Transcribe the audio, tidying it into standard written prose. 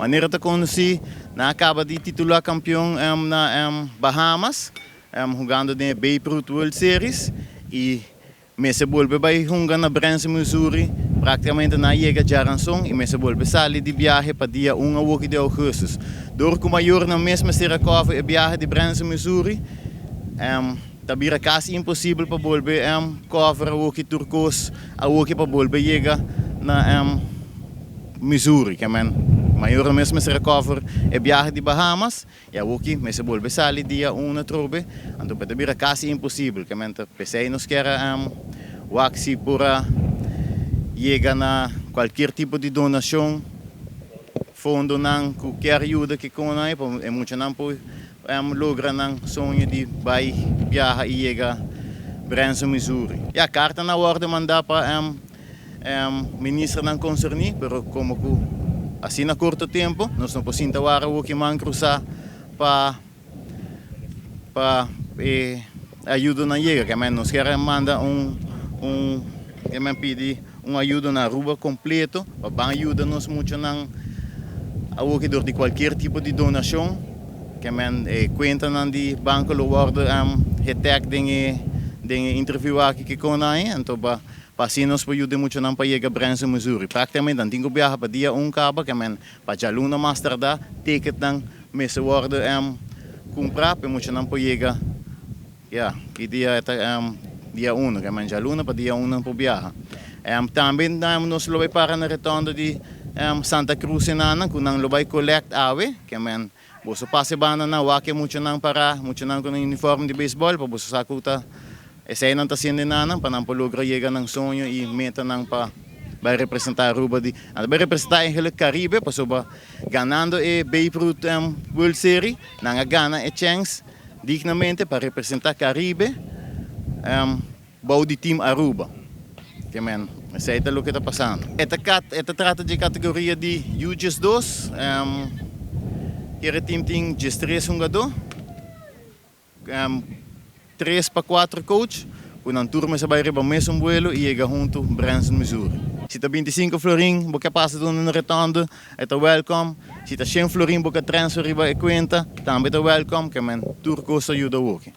Manera ta konosí, nan a kaba di titulá kampion na Bahamas, hungando den e Babe Ruth World Series i mester bolbe bai hunga na Branson, Missouri. Práktikamente nan a yega djaranson i mester bolbe sali di biahe pa dia 1 awoki di ougùstùs. Dor ku mayornan mes mester a cover e biahe di Branson, Missouri, ta bira kasi imposibel pa bolbe cover awoki tur kos awoki pa bolbe yega na Missouri. Ke men mayornan mes mester a cover e biahe di Bahamas i awoki mester bolbe sali dia 1 atrobe, anto ta bira kasi imposibel. Ke men ta p'esei nos kier a wak si por a yega na kualkier tipo di donashon, fondonan ku kier yuda ku kon nan pa e muchanan por logra nan soño di bai biaha i yega Branson, Missouri. Ya, karta nan a wòrdu mandá pa ministernan konserní, pero komo ku asina korto tempu nos no por sinta wara awoki man krusá pa e ayudonan yega. Ke men nos kier manda un ke men pidi un ayudo na Aruba kompleto pa ban yuda nos muchanan awoki dor di kualkier tipo di donashon. Ke men e kuentanan di banko lo wòrdu getag den e interview aki ku kon nan, anto pa asina nos por yuda muchanan pa yega Branson, Missouri. Práktikamente nan tin ku biaha pa dia 1 kaba, ke men pa djaluna mas tardá ticketnan mester wòrdu kumprá pa muchanan por yega. Ya, ki dia ta dia 1, ke men djaluna pa dia 1 nan por biaha. Tambe nos lo bai para na rotonde di Santa Cruz einan ku nan lo bai collect awe, ke men boso pasa banda nan wak e muchanan pará, muchanan ku nan uniforme di beisbòl, pa boso sa ku ta esei nan ta hasiendo einan pa nan por logra yega nan soño i metanan pa bai representá Aruba di bai representá eigenlijk Caribe, pasobra ganando e Babe Ruth World Series nan a gana e chance dignamente pa representá Caribe bou di Team Aruba. Ke men esei ta loke ta pasando. E ta trata di kategoria di U12. E team tin 13 hungadó, 3 pa 4 coach, ku nan tur mester bai riba mesun vuelo i yega huntu Branson, Missouri. Si ta 25 florin, bo ke pasa duna na rotonde, e ta welcome. Si ta 100 florin bo ke transfer riba e kuenta, tambe ta welcome, ke men tur kos ta yuda awoki.